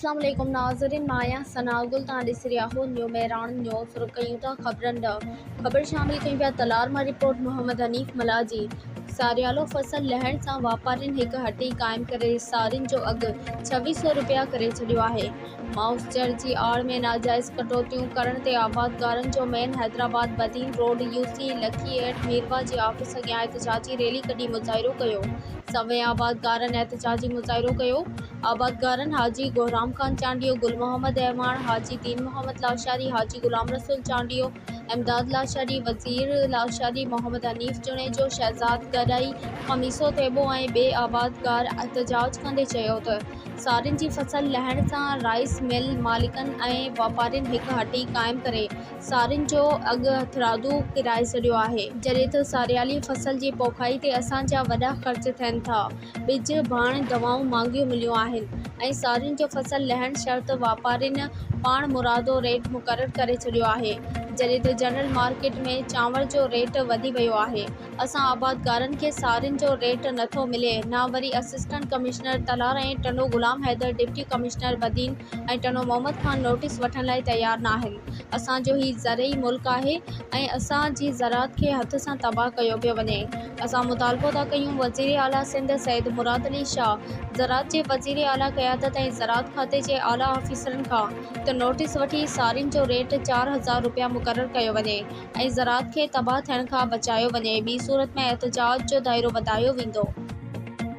اسلام عليڪم ناظرين مان آهيان ثناء گل توهان ڏسي رهيا آهيو نيو مهراڻ نيوز شروع ڪيون ٿا خبرن ڏانهن خبر شامل ڪيون پيا تلار مان رپورٽ محمد حنيف ملاح جي ساريالو فصل لهڻ سان واپارين هڪ هٽي قائم ڪري سارين جو اگهه ڇويهه سئو رپيا ڪري ڇڏيو آهي مائوسچر جي آڙ ۾ ناجائز ڪٽوتيون ڪرڻ تي آبادگارن جو main Hyderabad Badin road U C Lakki eight Mirwah جي آفيس اڳيان احتجاجي ريلي ڪڍي مظاهرو ڪيو سوين آبادگارن احتجاجي مظاهرو ڪيو آبادگارن حاجي گهرام خان چانڊيو، گل محمد اعواڻ، حاجي دين محمد لاشاري، حاجي غلام رسول چانڊيو، امداد لاشاري، وزير لاشاري، محمد حنيف جوڻيجو، شهزاد گڏائي، خميسو ٿيٻو ۽ ٻين آبادگار احتجاج ڪندي چيو ته سارين جي فصل لهڻ سان رائيس مل مالڪن ۽ واپارين هڪ هٽي قائم ڪري سارين جو اگهه هٿرادو ڪيرائي ڇڏيو آهي. جڏهن ته ساريالي فصل جي پوکائي تي اسان جا وڏا خرچ ٿين ٿا. ٻج، ڀاڻ، دوائون مھانگيون مليون آھن ۽ سارين جو فصل لھڻ شرط واپارين پاڻمرادو ريٽ مقرر ڪري ڇڏيو آھي، جڏھن ته جنرل مارڪيٽ ۾ چانور جو ريٽ وڌي ويو آھي، اسان آبادگارن کي سارين جو ريٽ نٿو ملي نه وري assistant commissioner Talhar ۽ Tando Ghulam Haider deputy commissioner Badin ۽ Tando Muhammad Khan notice وٺڻ لاء تيار ناھن، اسان جو ھي زرعي ملڪ آھي ۽ اسان جي زراعت کي ھٿ سان تباھ ڪيو پيو وڃي. اسان مطالبو ٿا ڪيون وزير اعليٰ سنڌ سيد مراد علي شاهه، زراعت جي وزير اعليٰ قيادت ۽ زراعت کاتي جي اعليٰ آفيسرن کان ته نوٽيس وٺي سارين جو ريٽ 4000 رپيا مقرر ڪيو وڃي ۽ زراعت کي تباهه ٿيڻ کان بچايو وڃي ٻي صورت ۾ احتجاج جو دائرو وڌايو ويندو.